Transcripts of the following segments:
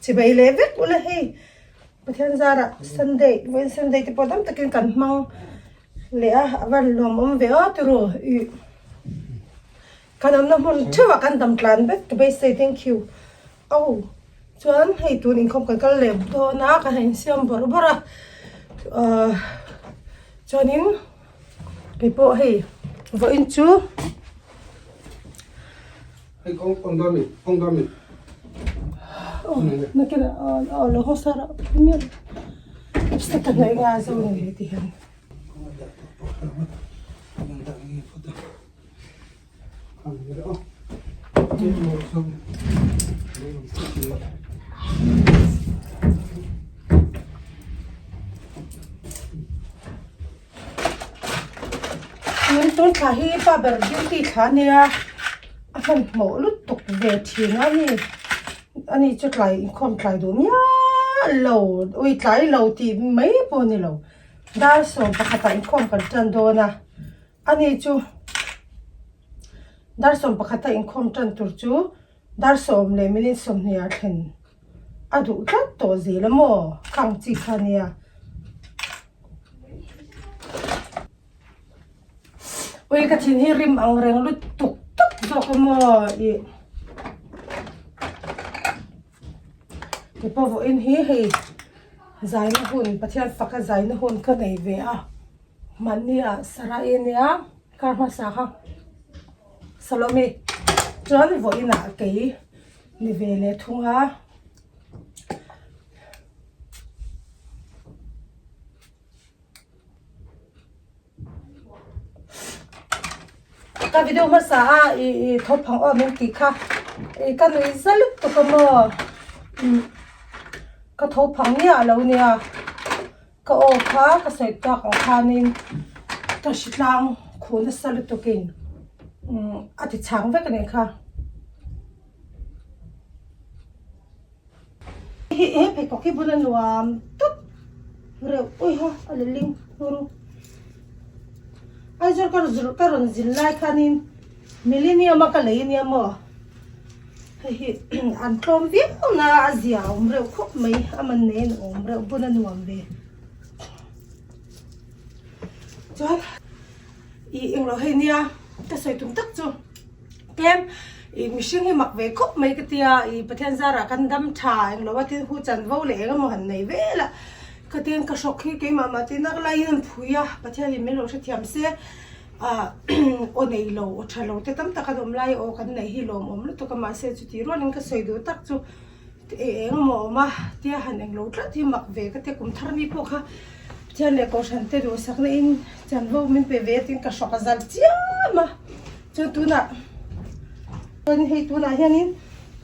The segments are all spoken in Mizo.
Chibai leh vek ula hei Pathian zarah Sunday vawiin Sunday te pawh tam takin kan hmang leh a a van lawmawm ve aw turu ih kan awmna hmun theuhah kan dam tlan vek ka beisei thank you aw chuan hei tun inkhawm kan kal leh dawn a kan han insiam bawrh bawrh a ahh chuanin keipawh hei vawiin chu. Hei kawng kawng dawn mi kawng dawn mi. Aw nakin ah aw lo haw sar ah mial lipstick ka hnawih ngai zo ni ti hian. Tun thla hi pa ber duty thla a nia a hmanhmawh lutuk ve thin a ni ani chu tlai inkhawm tlai duh miah lo ui tlai lo tih mai pawh a ni lo dar 11 ah inkhawm kan tan dawn a ani chu dar 11 a inkhawm tan tur chu dar 10 leh minute 20 ah thlen a duh tlat tawh zel a maw khang chi kha a nia. Ui ka thin hi rim ang reng lut tuk tuk zawk a maw ih keipawh vawiin hi hei zaina hun Pathian faka zaina hun ka nei ve a mahni ah Sarai ania kar hmasa kha Salome chuan vawiin ah kei ni ve leh thung a. Ka video hmasa a i i tho phang awm in tih kha i ka nui za lutuk a maw umm ka tho phang miah lo nia ka aw kha ka sawi tak ang khanin ka hritlang khuh nasa lutukin umm a ti chhang vek a nih kha. He pheikhawk hi bun a nuam tawp reuh ui ha a la ling hur Aizawl ka rawn ka rawn zin lai khanin millennium a ka lei ania maw hei hi an tlawm viau na a zia a awm reuh khawp mai a man nen a awm reuh bun a nuam ve chuan ih englo hei nia ka sawi tum tak chu. Tlem ih mihring hi mak ve khawp mai ka tia ih Pathian zarah kan dam tha englo a tin hu chanvo leh eng emaw han nei vel a ka tin ka hrawk hi keimah mah tin a laiin an phui a Pathian in min lo hrethiam se ah aw nei lo aw tha lo te tam tak an awm lai aw kan neih hi lawmawm lutuk a mahse chuti rualin ka sawi duh tak chu eng emaw a awm a tia han englo tlat hi mak ve ka tia kum thar mi pawh kha Pathian leh Kohhran te duhsakna in chanvo min pe ve a tin ka hrawk a zal chiam a. Chuan tunah chuan hei tunah hianin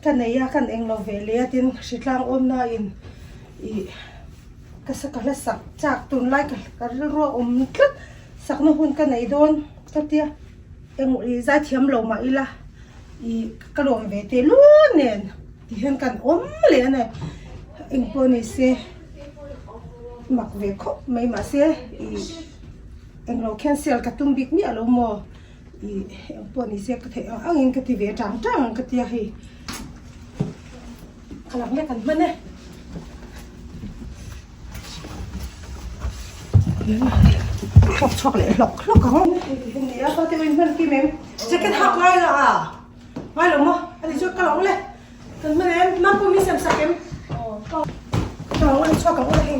ka nei a kan englo ve leh a tin hritlang awmna in ih ka sa ka hla sak chak tunlai ka ka rilru a awm tlat sakna hun ka nei dawn ka tia eng ih zaithiam lo mah ila ih ka lawm ve teh lul nen ti hian kan awm leh a ni engpawh ni se mak ve khawp mai mahse ih englo khian sel ka tum bik miah lo maw. Ih eng pawh ni se ka theih ang angin ka ti ve tang tang ang ka tia hei ka lang lek an hman e hlawk chhuak leh hlawk hlawk ang nia pa te in hman kim em jacket hak ngai la a ngai lo maw ani chu ka lang le kan hman em mam pawh min siam sak em ka lang ani chhuak ang ula hei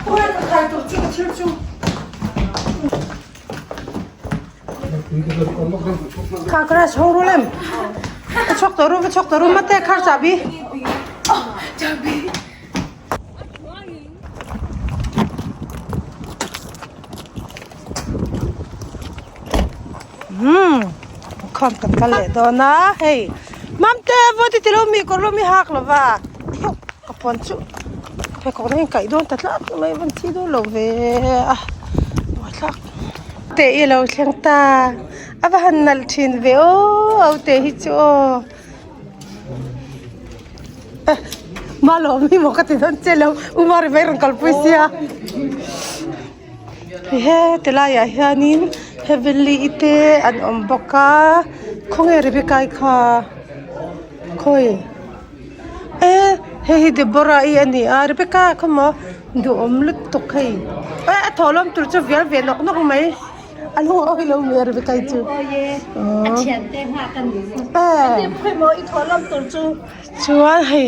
Khawnge ka khai tur chu ka thil chu. Kha kara chhawng ru lem. Ka chhuak tawh ru ka chhuak tawh ru mate khar chahbi. Chahbi. Hmm khawm kan kal leh dawn a hei mamte vawi ti tilo mi kawr lo mi hak lova ka puan chu pheikhawk na hian kaih dawn ta tlat mai van thi dawn lo ve a buaithlak te i lo thleng ta a va han nalh thin ve aw au te hi chu aw Malawm hi maw ka ti dawn che lo u Mari mai rawn kalpui sia he tilaiah hianin heavenly te an awm bawk a khawnge Rebecca-i kha. Khawi e hei hi Deborah i a ni a Rebecca khaw maw duhawm lutuk hei e a thawhlawm tur chu vial ve nawk nawk mai a lung a awilo mai a Rebecca i chu chuan hei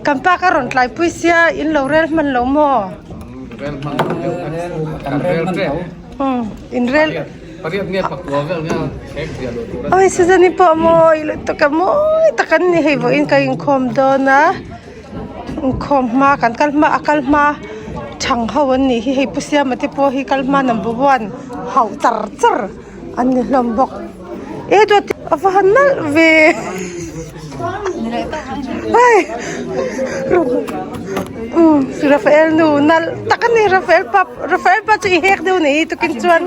Kan pa ka rawn tlaipui sia in lo rel hman lo maw? Rel hman lo deuh kan rel tep. In rel pariat nge pakua vel nge khek zia lo tur. Oi Susan-i pawh mawi lutuk a mawi tak an ni hei vawiin ka inkhawm dawn a inkhawm hma kan kal hma a kal hma thang ho an nih hi hei Pu Siama te pawh hi kal hma number one hauh char char. An ni hlawm bawk e dawt a va han nalh ve hei umm Rafael nu nalh tak a ni Rafael pa Rafael pa chu i hek deuh a ni tukin chuan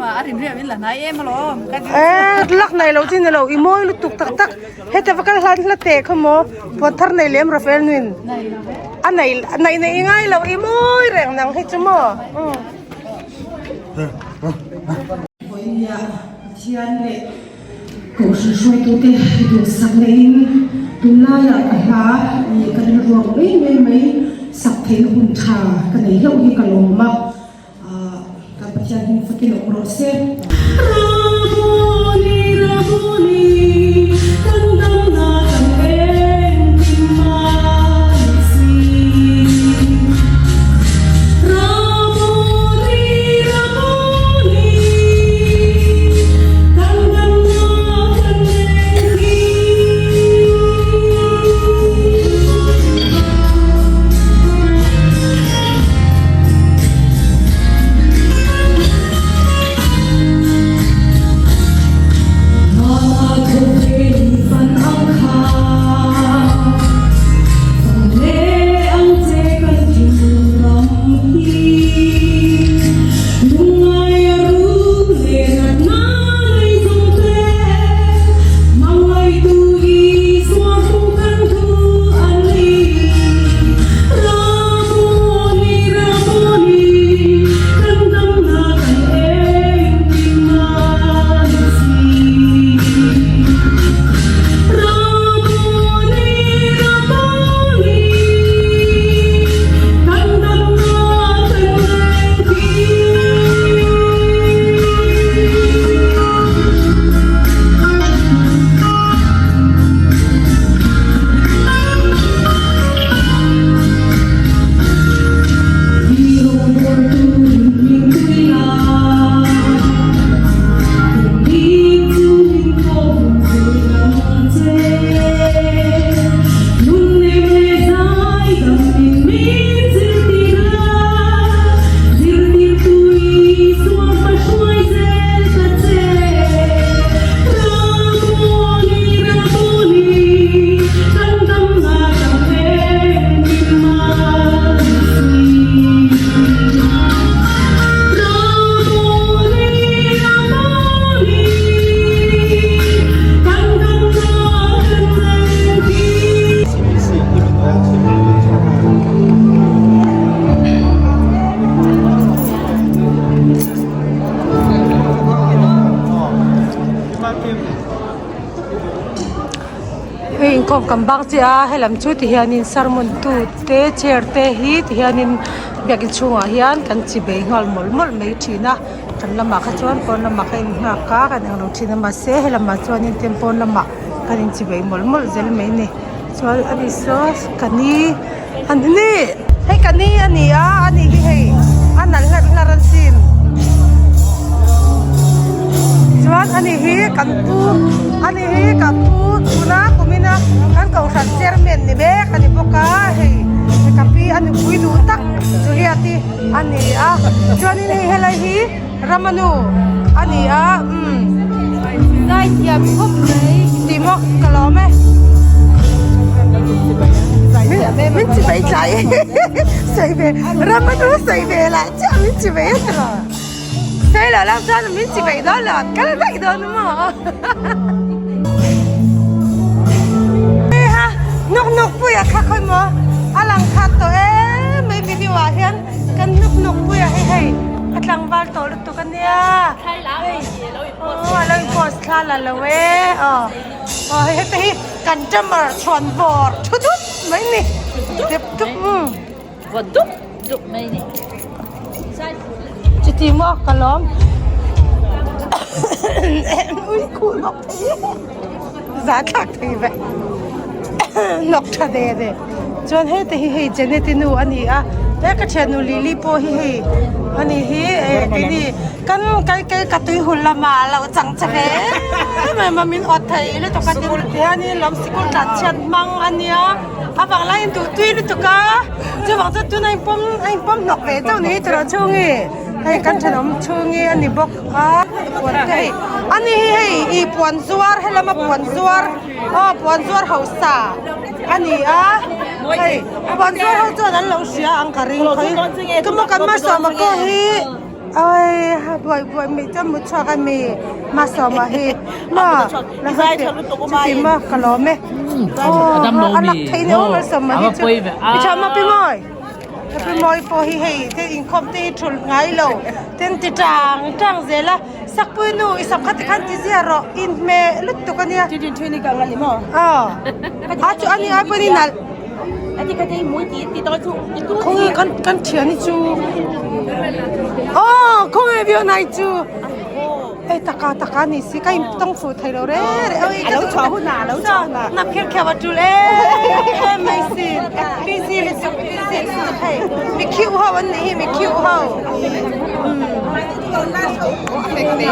eee lak nai lo chi ni lo i mawi lutuk tak tak heta va kal hlan hla teh kha maw puan thar nei lem Rafael nuin a nei nei nei ngai lo i mawi reng nang hi chu maw umm. Vawinia Pathian leh Kohhran hruaitute duhsak neiin tunlaiah ka hla ih ka rilruang mai mai mai sak theihna hun tha ka nei hlauh hi ka lawm a, ah kan Pathian hming fakin awm rawh se. Raboni Raboni kan damna kan engkim mai si. Hei inkhawm kan bang chiah a helam chu ti hianin sermon tu te chair te hi ti hianin biakin chhungah hian kan chi bei nghal mawlh mawlh mai thin a kan lamah kha chuan pawn lamah kha innghak a kan englo thin a mahse helamah chuanin tin pawn lamah kan inchibei mawlh mawlh zel mai a ni chuan ani saw ka ni a ni hei ka ni a ni a ani hi hei a nalh hlarh hlarh a sin chuan ani hi kan pu ani hi ka pu tuna kumina kan kohhran chairman ni mek a ni bawk a hei ka pi a nupui duh tak Juliet i a ni a chuanin hei helai hi Ramanu a ni a umm Zaithiam khawp mai tih maw ka lawm e min chi vei tlai sawi ve Ramanu sawi ve lah chiah min chi vei a tiraw sawi loh lam chuan min chi vei dawn lo an kal daih dawn a maw heiha hnuk hnuk puia kha khawi maw a lang khat tawh em mai video ah hian kan hnuk hnuk puia hi hei. thla la lo e aw aw hei heta hi kan ṭamar chhuan vawr thu dup mai ni dep dup umm vawt dup dup mai ni chuti maw ka lawm ui khuh nawk thei za thlak thei ve nawk tha ve ve chuan heta hi hei Janet-i nu a ni a he ka thiannu Lily pawh hi hei a ni hi eh keini kan kai kai ka tui hun lamah a lo chang che ve em em a min awt thei lutuk a tin tihianin lawm sikul tlan chhiat hmang a nia a vang laiin duh tui lutuk a chuvang chuan tuna in pawm a in pawm hnawk ve chauh ni tawrh chhungi hei kan thenawm chhungi a ni bawk a puan te hei a ni hi hei ih puan zuar helama puan zuar aw puan zuar hausa a ni a hei puan zuar ho chuan an lo hria ang ka ring khawi tumah kan hmasawm a pawh hi Awi buai buai mai chuan mu chhuak a mi Masawma hi maw la hawi teh chuti maw ka lawm e aw a lak theih ni aw Malsawma hi chu i tha maw pi mawi pi mawi pawh hi hei te inkhawm te hi thulh ngai lo ten ti tang tang zel a sakpui nu i sam kha tikhan ti zia rawh inhmeh lutuk a nia aw a chu ani ai pawhin i nalh. Khawnge kan kan thian hi chu aw khawnge viau nai chu hei taka taka ni si ka in tawng fuh thei lo re re oi ka duh chhuah hunah alo chhuah hunah na phir kheuh a tul em mai si busy lutuk busy lutuk hei mi cute ho an nih hi mi cute ho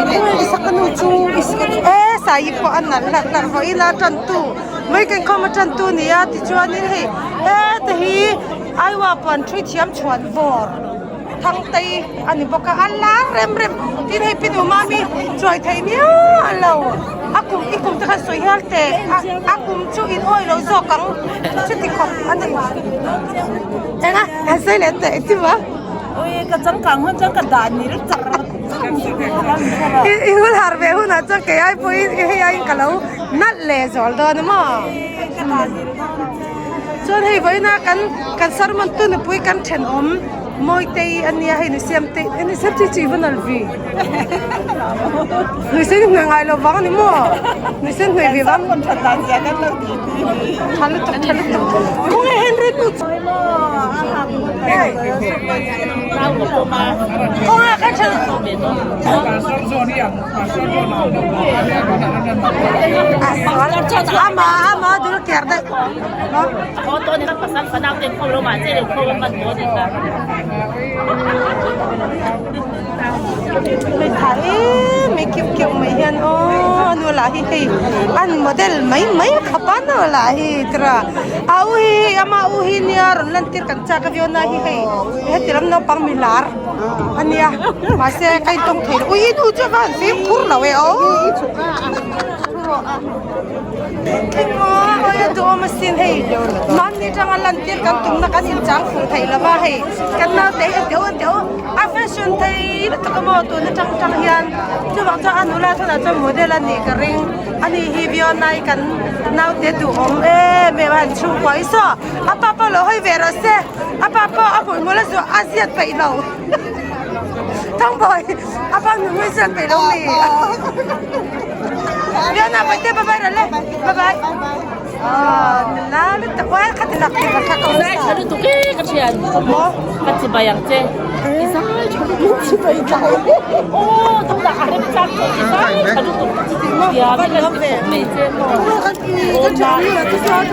khawnge sak anu chu e sai pawh a nalh hlarh hlarh vawiin a tan tu. Mai kan khawm a tan tu ni a tichuanin hei heta hi Aiwa puan thui thiam chhuan vawr thang tei a ni bawk a a lar rem rem tin hei pi duh mami chuai thei miah lo a kum i kum te khan sawi hial teh a kum chu in awi lo zawk ang chuti khawp a ni eng a han sawi leh teh engtin maw. Ui ka changkang hun chuan ka dan ni ri chak rak I hun har ve hunah chuan kei ai pawhin hei aiin ka lo nalh leh zual dawn a maw chuan hei vawiina kan kan sermon tu nupui kan thenawm Mawitei a nia hei ni siam te ni siam chi chi va nalh vi ni sen hnuai ngai lo vang a ni maw ni sen hnuai ve vang tha lutuk tha lutuk khawnge Henry nu chu khawnge ka tha Ama ama dul ker deuh. Mai tha em mai keuh keuh mai hian aw anu lah hi hei an model mai mai khawp a anu lah hi tira a u hi hei ama u hi nia rawn lan tir kan chak a viau na hi hei heti lam naupang milar. Ania mahse ka intawng thei lo ui i nu chu a va han fimkhur lo e aw engmaw a duhawm asin hei mahni atanga lan tir kan tumna kan inchang fuh thei lo va hei kan naute hi a deuh a deuh a fashion thei lutuk a maw tun atang tang hian chuvang chuan a nula thunah chuan model a nih ka ring ani hi Vionai kan naute duhawm em em a han chhungkua hi saw a pa pawh lo hawi ve rawh se. A pa pawh a hmuihmul a zuah a ziat peih lo Thangbawi a pa hmuihmul ziat peih lo mi Riana Bawitea bye bye rawh le bye bye Aw nula lutuk uai kha ti lak ti ka ko Zai tha lutuk e ka thian Maw ka chi bai ang che i zai tha lutuk chi bai tlai Aw tunah a rem chak tawh i zai tha lutuk Thiam i kan ti khawp mai che maw Ka thian ni a chu chuan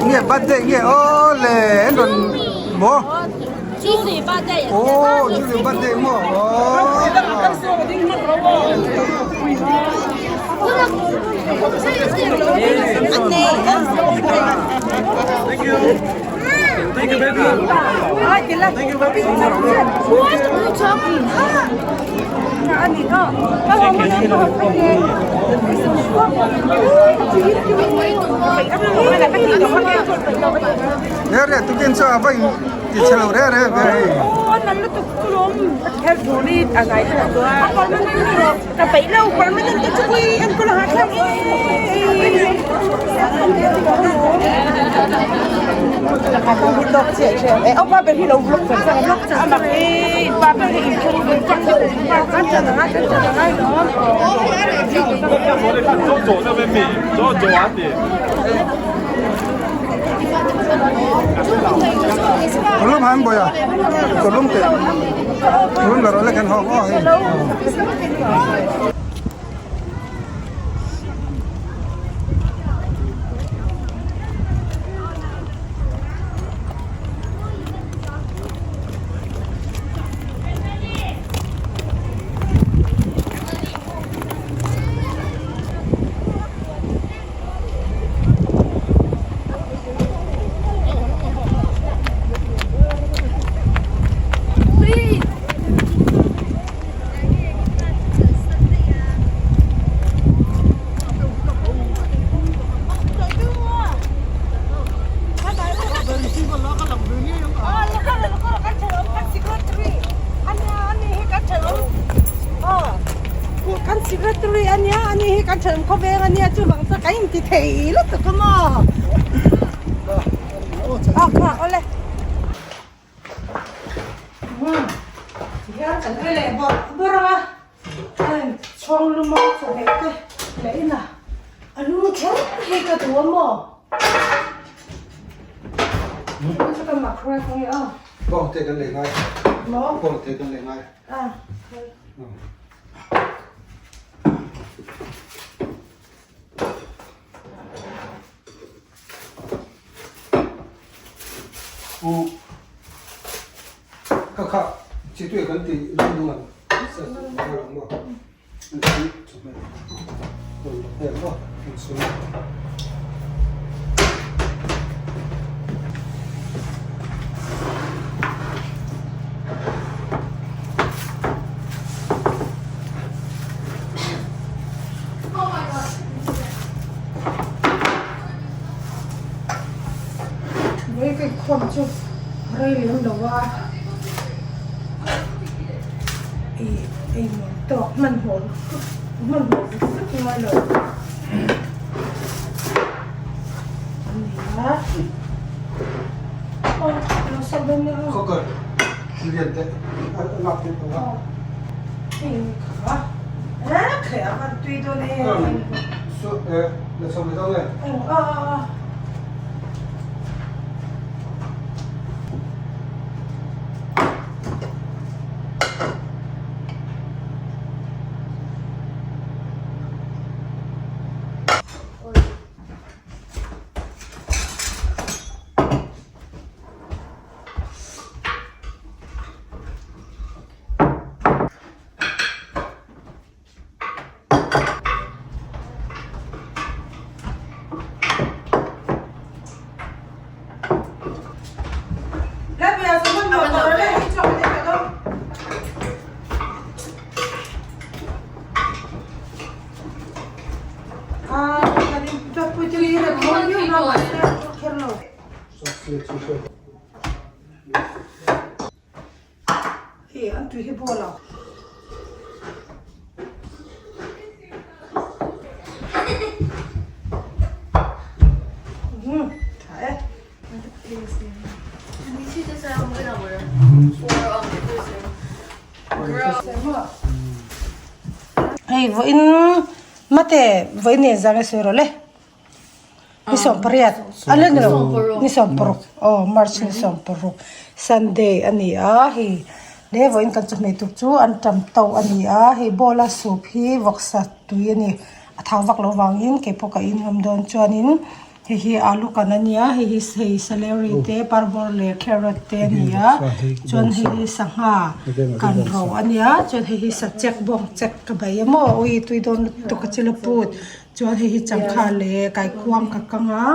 Nge birthday nge aw le an rawn maw aw Julie birthday maw aw Re re tukin chu a va in ti chhe lo re re ve hei. Kawlum han bawi a kawlum teh kawlum la rawh le kan hawk aw hei. Kan secretary a nia ani hi kan thenawm khawveng a nia chuvang chuan kan inti thei lutuk a maw a kha awle tihian kan ei leh bawrh bawrh ang a heng chhawng lum a chawhmeh te leh inah a lum kher hi ka duh a maw ka microwave ang e aw Bawng te kan lei ngai maw bawng te kan lei ngai a. U ka kha chi tui kan ti lam dung an sa sa lang mo an ti chu me ko he mo an su Mei ka khawm chu rei lem lo a ih engmaw tawk hmanhmawh hmanhmawh vek vek ngai lo a ni a aw lo sawp dawn nia aw. Cooker lian te a lak theih tawh a. Hei kha a khaih a van tui dawn em. Su eh la sawm leh dawn nge. Aw aw aw. Hei an tui hi ball a. Tha e. Hei vawiin mate vawiin nen zang e sawi rawh le. Ni 18 a la ni lo ni 16 aw march ni 16 sunday a ni a hei le vawiin kan chawhmeh tur chu an tam to a ni a hei bowl a soup hi vawksa tui a ni a thau vak loh vangin kei pawh ka in ngam dawn chuanin hei hi alu kan a nia hei hi hei celery te parvawr leh carrot te a ni a chuan hei hi sangha kan ro a nia chuan hei hi sachek bawng chek ka bei a maw ui tui dawn lutuk a chil a put. Chuan hei hi changkha leh kaikuang ka kang a.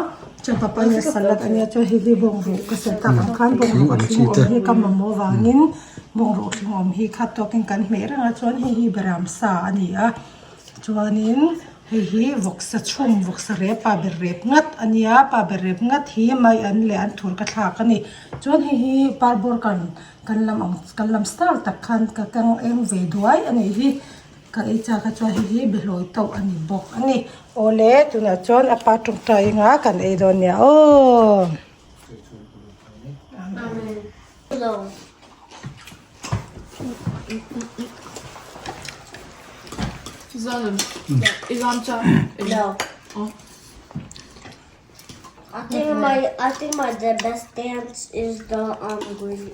Chuan papaya salad a nia chuan hei hi bawngruh ka sawi tak ang khan bawngruh a thlung awm hi ka mamawh vangin bawngruh thlung awm hi khat tawkin kan hmeh reng a chuan hei hi beram sa a ni a chuanin hei hi vawksa chhum vawksa rep pa ber rep ngat a nia pa ber rep ngat hi mai an leh an thur ka thlak a ni chuan hei hi parbawr kan kan lam ang kan lam star tak khan ka kang eng ve duai a nih hi. Ka ei chak a chuan hei hi behlawi tauh a ni bawk a ni. Awle tunah chuan a pa tawngtai anga kan ei dawn nia aw. I think my I think my the best dance is the um green.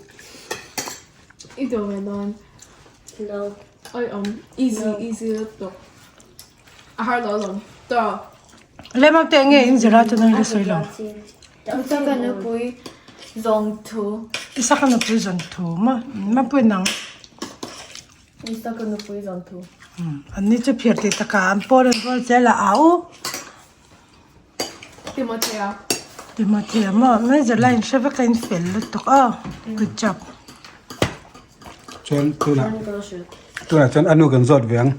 I do ve dawn. No. Oi awm. Easy easy lutuk. A har lo alawm. Tawh. Lemang te nge in zira chu nang i sawi lo. Isaka nupui zawng thu. Isaka nupui zawng thu ma mapui nang. Isaka nupui zawng thu. An ni chu phir ti taka an pawl an rual zel a au. Timothea. Timothea maw ngai zir lai in hre vek a in fel lutuk aw good job. Chuan tunah tunah chuan anu kan zawt ve ang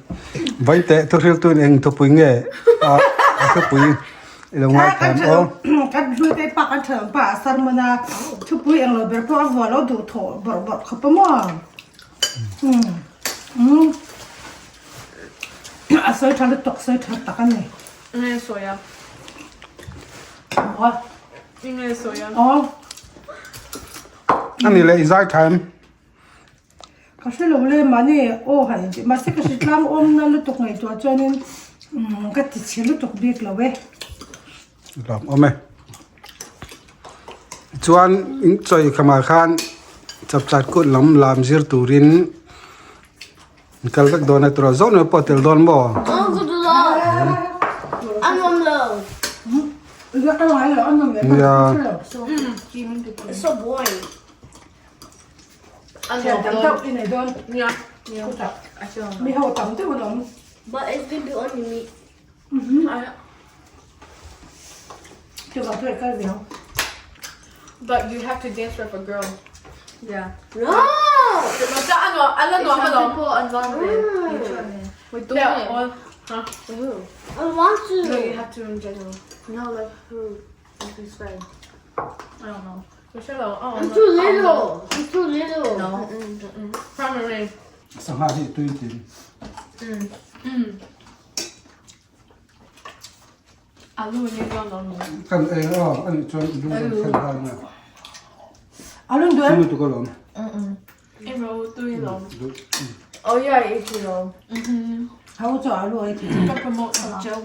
vai teh thuhril tun eng thupui nge a a thupui i lo ngai thiam aw. Kan hlu te pa kan tha pa a sermon a thupui eng lo ber pawh a vuah lo duh thawh bawrh bawrh khawp a maw. Um a sawi tha lutuk sawi tha tak a ni. Nge sawi a? Maw? Nge sawi a? Aw. Ani leh i zai tha em? Ka hre lo le mahni aw han intih mahse ka hre tlang awmna lutuk ngaihtuah chuanin umm ka ti chhe lutuk bik lo e. Lawm awm e. Chuan in chawi khamah khan chapchar kut lam lam zir turin in kal vek dawn a tiraw zawk nuai pawh tel dawn maw? Nia. But you have to dance with a girl. Yeah. No! Ala nuam alawm. Pawh an vang ve. With the Huh? With who? I want to. No, you have to in general. No, like who? Like who's friend? I don't know. Michelle, oh, I'm too little. I'm too little. No. Primary. Sangha hi tui tin. Alu ni dawn lo ni. Kan ei aw a nih chuan lung kan thlen dan a. A lung duh em? Tui lutuk alawm. I ro tui lawm. Oh yeah, I tui lawm. Hau chu alu ei thei. Ka promote ang cheu.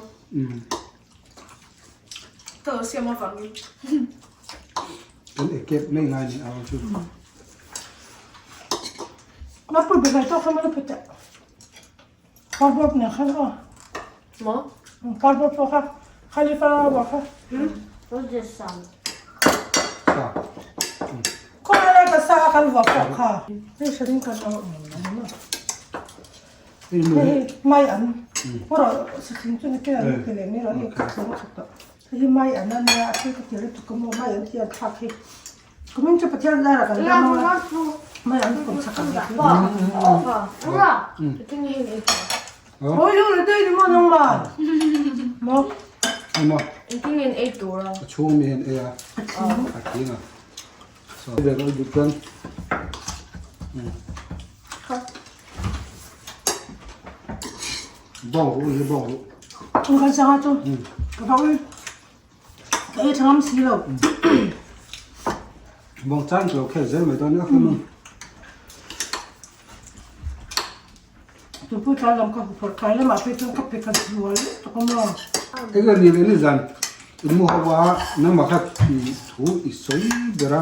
Ka lo siam avangin. Kan ei kep mai ngai ni ang chu. Mapui behlai tawk kha mana pute. Cardboard nen khan aw. Maw? Cardboard pawh kha Khalifa bawk kha. What's this sound? Sa. Khawngaih lai ka sa a kan vuah pawh kha. Hei hran kan awm ang a. Hei mai an. Pawh sathling chu ni ken an ti leh mai rawh hei ka tlawng khat tawh. Hei hi mai an a nia a thil ka ti lutuk a maw mai an ti a thlak hi. Kumin chu Pathian zarah kan dam a, mai an kum chak ang hi. Oi lu le dei ni maw nang ma? Maw? Maw? Engtin in ei tur a? A chhung mi hian ei a. A thing a. So, ve lo duh chuan. Bawng ru hi bawng ru. Ung kan sanga chu. Ka bawng. Ka ei tha ngam si lo. Bawng chan lo khel zel mai dawn a kha nu. Tupui tlai lam ka huphurh tlai lamah phei chuan ka pe ka zual lutuk a maw. Eng a ni leh ni zan in mu ho a nangmah kha thu i sawi ber a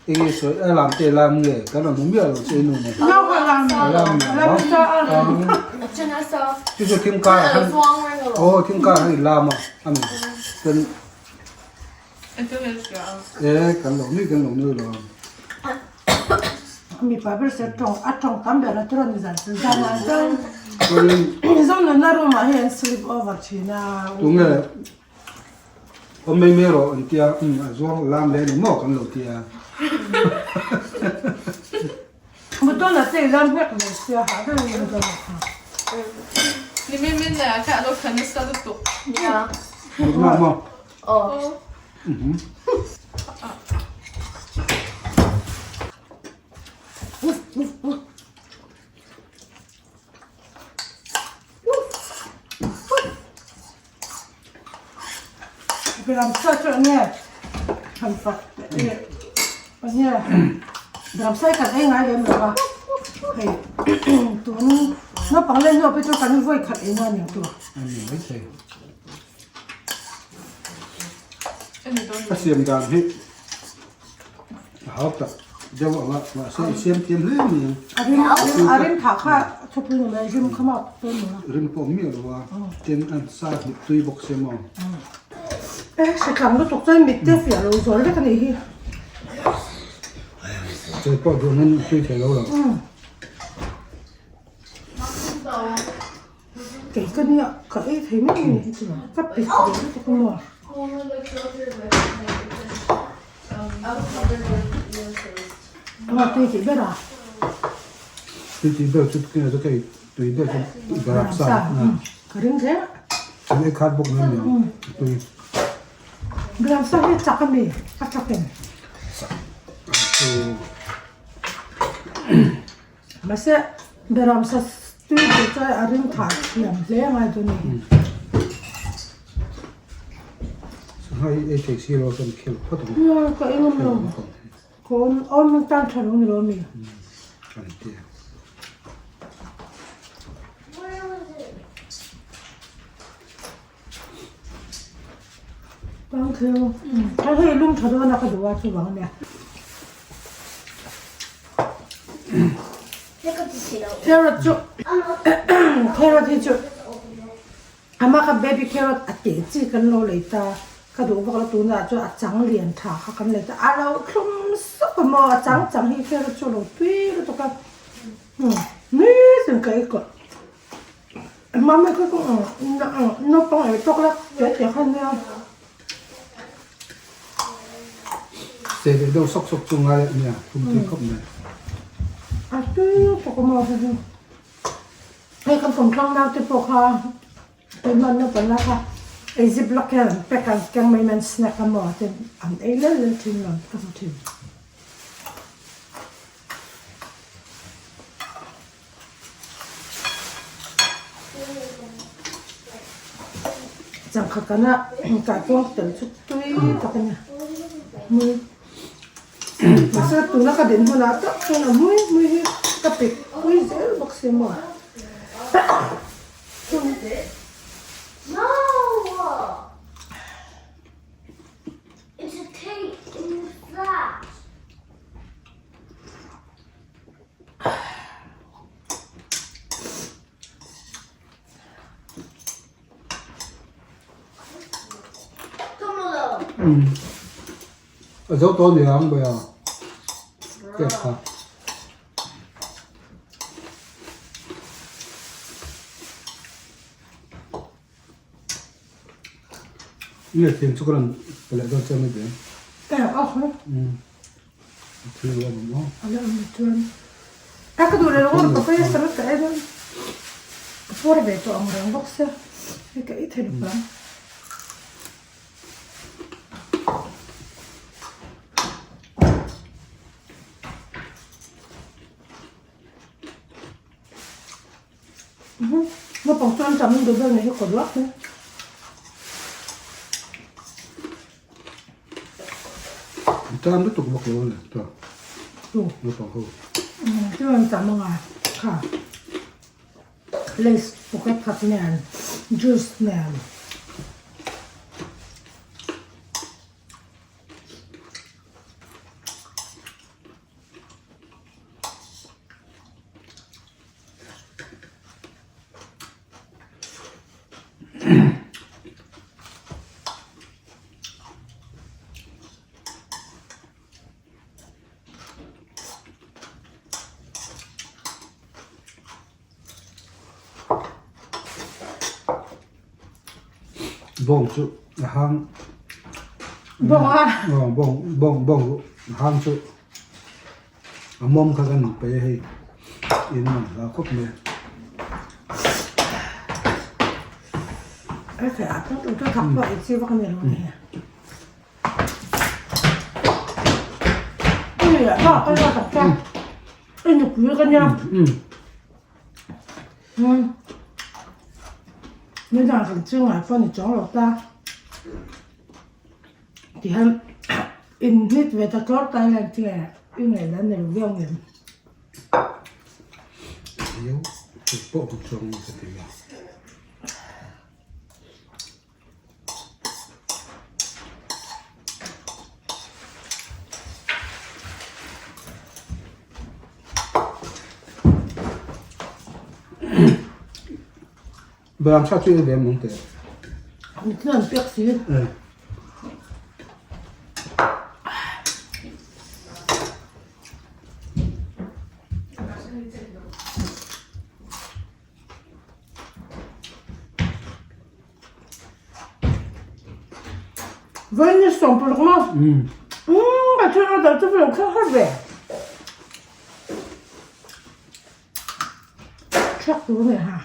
eng nge sawi a lam te lam nge kan rawn hmu miah lo che i nu nen. No ka lam lam lam sa a. Chu chu thim karah khan aw thim karah khan i lam a a ni chuan e kan lo nui kan lo nui lo ang. Mipa ber se tawng a tawng tam ber a tiraw ni zan zanah chuan Mizo nunna room ah hian an sleep over thin a. Tunge. Awm mai mai rawh an tia, umm a zuang lam leh ni maw kan lo tia. Motor ah te i lam nghek lo sia hah deuh in an rawn ha. Ni min min nei ah khan a lo thlan nasa lutuk. Nia. Mutna maw? Aw. Beramsa chu enge han fak teh enge beramsa hi kan ei ngai lem lo a hei tun naupang len hnu ah pawh chuan kan vawi khat ei na ning tur. A ni maithei. A siam dan hi a hau tak deuh ang a mahse i siam thiam hle mai ang. A rim a rim thah kha thupui ni mai rim kha maw pawimawh a. Rim pawh miah lo a tin a sa hnip tui bawk sia maw. E hritlang lutuk chuan mit te fiah lo zual vek a nih hi. Chawi pawh duh nan tui thei lo lo. Kei ka nia ka ei thei mai a ni hi chu ka pe thei lutuk a maw. Aw tui tih ber a. Tui tih ber chu tunah chu ka ei tui ber chu darap sa ka ring hle. Kan ei khat bawk mai nia tui. Darap sa hi chak a mi a chak em? Chak chu. Mahse beram sa tui tur chuan a ring thah thiam hle a ngai dawn a ni. Sangha hi ei thei si lo kan khel phawt ang. Nia ka eng awm lo. Ka awm awm tan tha lo ni lo ami. Kan ti. Thank you. Hei hei lum tha dawn a ka duh a chuvang ania. Carrot chu carrot hi chu ama kha baby carrot a teh chi kan lo lei ta ka duh vak lo tunah chuan a chang lian tha kha kan lei ta a lo thlum sawp a maw a chang chang hi carrot chu a lo tui lutuk a ni tin ka ei kawlh. Mami kha chu naupang ei tawk la teh teh kha nia. Seh leh deuh sawk sawk chu ngai a nia thum tui khawp mai. A tui lutuk a maw hei hi. Hei kan kawmthlang naute pawh kha keimah naupang lai kha ei zip lawk hian an pack a keng mai mai an snack a maw te an ei lel lel thin lo ka hmu thin. Changkha kana kaikuang tel chu tui tak a ni hmui mahse tuna ka din hunah tak chuan a hmui hmui hi ka pik pui zel bawk si maw. A zo tawh ni ang bai a cake kha. Nge thiam chu ka rawn pe leh dawn che mai ve. Eh a haw. Thil a awm maw? A la awm chuan. A ka duh leh lo a papaya salad ka ei dawn. Ka puar ve tawh ang reng bawk sia. Hei ka ei thei lo vang. Naupang chuan tam duh ber nei hi kawt luak mai. Tan lutuk bawk lo le ta. Naupang ho. Chuan tam anga kha lace pocket khat nen juice nen. Bawng chu a hang. Bawng a. Aw bawng bawng bawng hang chu a mawm kha kan pe hei in man hla khawp mai. Ai khai a tawt tawt thak pawh i chi vak a ni lo ni. Ui a ka la tak tak. I nupui ka nia. Ni dang kan chungah pawh ni chuang lo ta. Tihian in hlit ve ta tlawr ta hian tinge i ngaihdan ni lo viau ngem. Io pawh ka chuang ka ti a. Beram sa chu ei ve mawng teh. Mit nan pek si. Eh. Vawiin ni 16 maw? Umm. Umm ka thil order chu velo kher har ve. Thak tur a ni ha.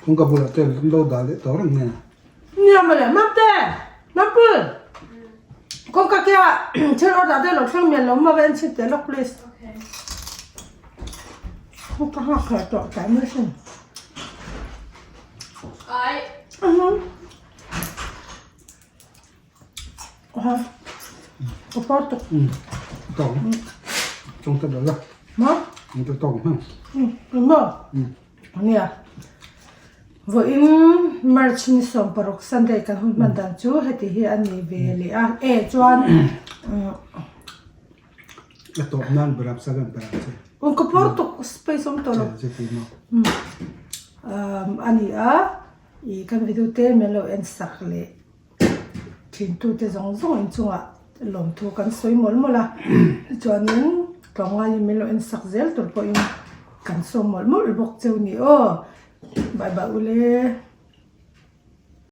Kawngka bulah te an lo dah leh tawh reng nge? Nia mawle, Mamte! Mampui! Kawngka kia thil order te lo thleng mial lo maw va en chhin teh lawk please. Kawngka nghak kher tawh tlai mai sin. Ai. Aha. Ka par tuk. Tawng. Tawng ta la. Ma? Ta tawng hmang. Ma. Ania. Vawiin March ni 16 Sunday kan hun hman dan chu heti hi a ni ve leh a. E chuan A tawp nan beram sagan beram che. Un ka por tuk space awm tawh lo. Che ti ma. A ni a. I kan video te min lo en sak leh thintute zawng zawng inchungah lawmthu kan sawi mawlh mawlh a chuanin tlawmngaiin min lo en sak zel tur pawhin kan sawm mawlh mawlh bawk cheu ni aw bye bye ule.